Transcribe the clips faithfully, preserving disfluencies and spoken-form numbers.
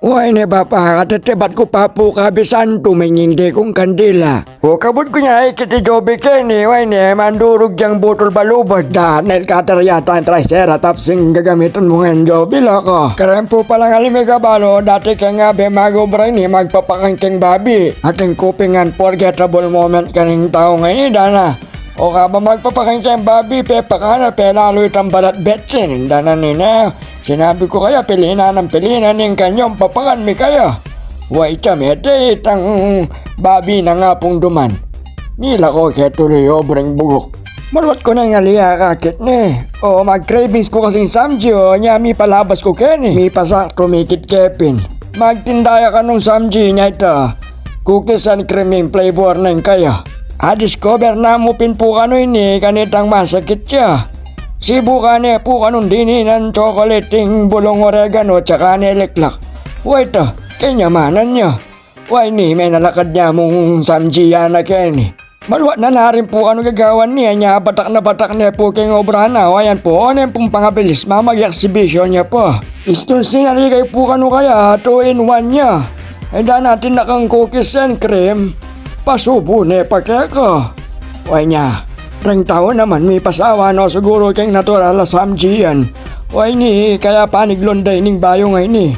Uy, ne bapa, katitibat ku pa pu kabisan tu, mengindi kung kandila. O kabud ku nya ikit i Joby keni, uy ne, mandurug yang butul balubad da, nel katar yata ang Triceratops ing gagamitan mu ngan, Joby, loko. Kareng pu palang ali mi kabalu, dati keng abe mag-obra ini, magpapakan keng babi. Ating kuping unforgettable moment karing tau ngeni, dana. O kaba magpapakan keng babi, pepakana, pelalu itang balat betsin, dana nina. Sinabi ku kaya, pilinan nang pilinan ing kanyang papakan mi kaya. Uy, ita mete itang babi na nga pung duman. Nila ko ke tulu i obrang buguk. Maluat ku neng ali akakit ne. O, mag-cravings ku kasing samji, o, nya mipalabas ku keni. Mipasaktu mi kit Kevin. Magtinda ya kanung samji, nya ita. Cookies and cream ing flavor neng kaya. A-discover na mu pin pu kanu ini, kanitang masakit ya. Sibukan ne pu kanung dininan chocolate ing bulung oregano, tsaka ne leklak. Uy, ita, kenyamanan ya. Uy, ini, menalakad ne mung samji ya na keni. Maluat na la rin pu kanu gagawan ne, nya batak na batak ne pu keng obra na, uy, yan pu, o, ne pung pangabilis, mamag-exhibition ya pa. Istun sinali kay pu kanu kaya, two in one ya. E, dana, tinakang cookies and cream, pasubu ne pa keka. Uy, nya, reng tau naman, mipasawa no siguru keng natural a samji yan. Uy, ini, kaya paniglon da ining bayu ngeni.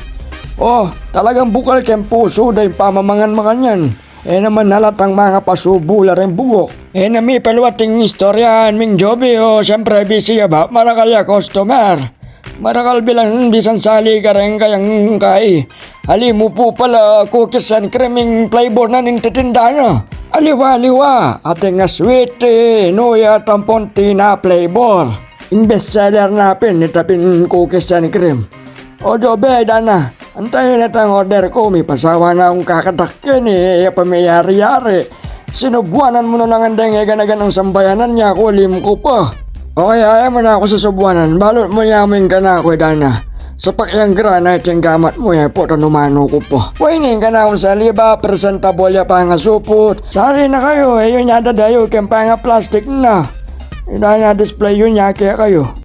O, talagang bukal keng pusu da ing pamamangan makanyan. E naman halatang mangapasubu la reng buguk. E na mi paluat ing istoryahan ming Joby, o, siyempre, busy ya ba, marakal ya customer. Marakal bilang bisan sali kareng kayang kai. Ali mu pu pala, cookies and cream ing flavor na ning titinda na. Aliwa, aliwa, ating a sweet, e, nu ya, tampon tina flavor. Ing best seller na pin, ita pin cookies and cream. O, Joby, dana, antayu ne itang order ku, mipasawa na kung kakatak keni, e ya pa meyari-yari. Sinubuanan mu no ngan deng e gana-ganang sambayanan, nya kulim ku pa. O kaya, e mu na ku susubuanan, balut mu ya mu ing kanaku, e, dana. Sapak yang granite ing gamat mu, e, pota numanu ku pa. Uy, ini ing kanaku sali ba, presentable ya pangasuput. Sali na kayu, e, yu nya dadayu keng panga-plastic na. Ita na display yu nya kekayu.